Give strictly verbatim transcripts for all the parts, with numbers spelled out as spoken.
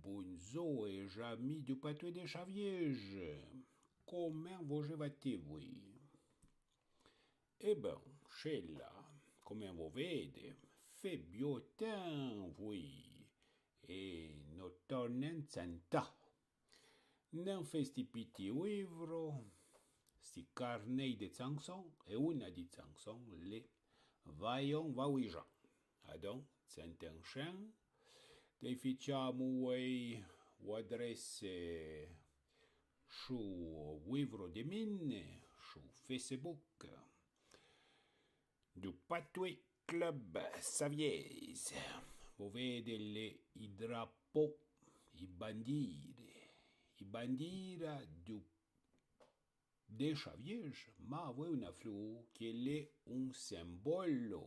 Bondzor é z'ami dou patoué de Chavièje. Comèn vo-z-é vatì, voué ? É bin, chèla, comèn vo vède, fé biô tin, voué. É no tornèn tsantà. N'èn fé sti piti ouivro, sti carnèi de tsanson, é ouna di tsanson l'è Vayon Vaouijan. Adon, tsantèn chin, de fitchamo oué ou adrèsse chou ouivro de mine, chou Facebook. Dou Patoué Club Savièse. Vo vède l'è i drapo, i bandire, i bandira dou, de Chavièje, ma voué ouna flou que l'è oun simbolo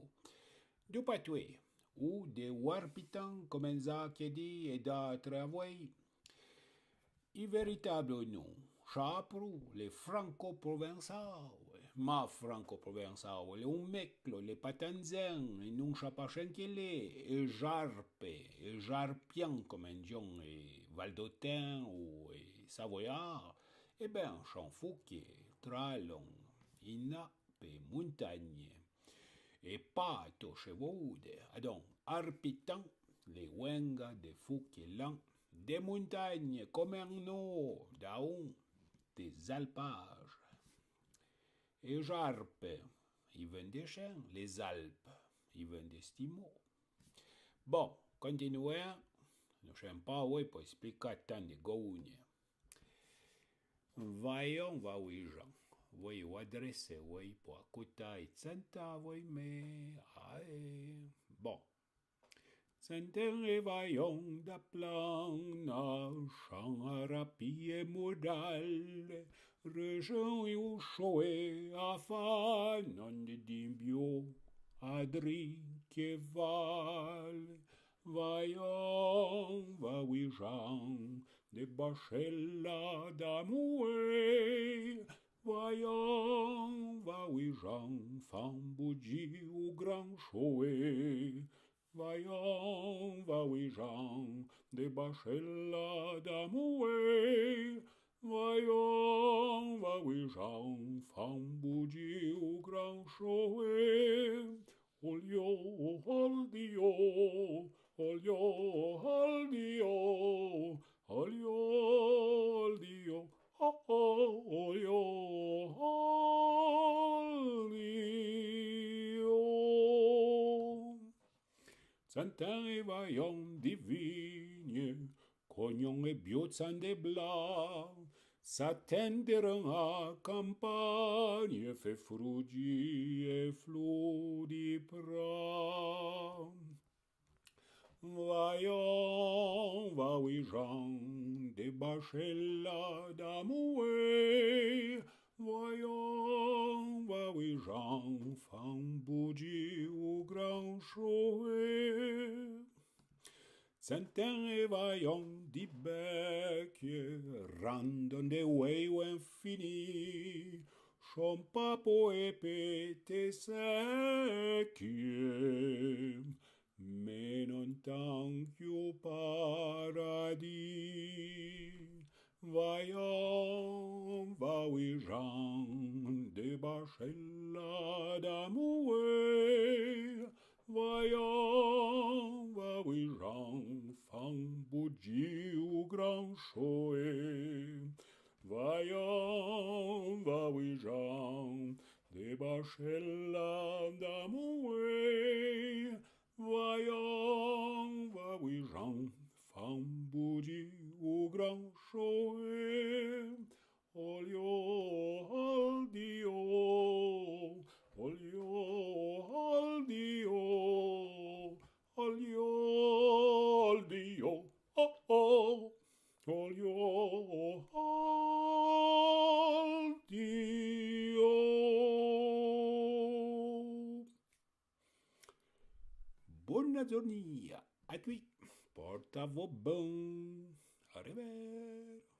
dou patoué, ou de ouarpitan, comèn za que di, é d'atre avoué. I vèritable non, chapro, l'è franco-provençal, ma franco-provençal, l'è oun mèclo, l'è pa tan zen, é non cha pa chin que l'è, é j'arpe, é j'arpian, comèn dion é valdotèn ou é savoyard, é bin, chan fou que tralon, ina pe montagne. É pa to chevoude, adon, arpitan, l'è ouenga de fou que l'an, de montagne, comèn no, daon, des alpages. É j'arpe, i ven de chin, les Alpes, i ven de sti mo. Bon, continuèn, no chin pa oué po explica tan de gounye. Vayon Vaouijan. Voué ou adrèsse oué po acouta é tsantà voué mé, aé. Bon. Tsantèn é vayon da plana, chan arapi é modale, rejin é ou choé, afa, non de dimbiô, adri que vale. Vayon Vaouijan, de bachèla da moué. Vayon Vaouijan, fan boudji ou gran choé. Vayon Vaouijan, de bachèla da moué. Vayon Vaouijan, fan boudji ou gran choé. Olio, oldio, olio, oldio, olio, oldio, oh, oh, olio, oldio. Tsantèn é vayon di vigne, cognon é biotsan de bla, sa tèn de ren a campagne, fé froudji é flou di pra. Vayon Vaouijan, de bachèla da moué. Vayon Vaouijan, fan boudji ou gran choé. Tsantèn é vayon di bèque, randon de oué ou infini, chon pa po é pete sèque, mé non tan que ou paradi. Vayon Vaouijan, de bachèla da moué. Vayon Vaouijan, fan boudji ou gran choé. Vayon Vaouijan, de bachèla da moué. Vayon Vaouijan, fan boudji ou gran choé. Olio, oldio, olio, oldio, olio, oldio, oh, oh, olio, oldio. Bona zornada a tui. Porta-vo ben. A revère.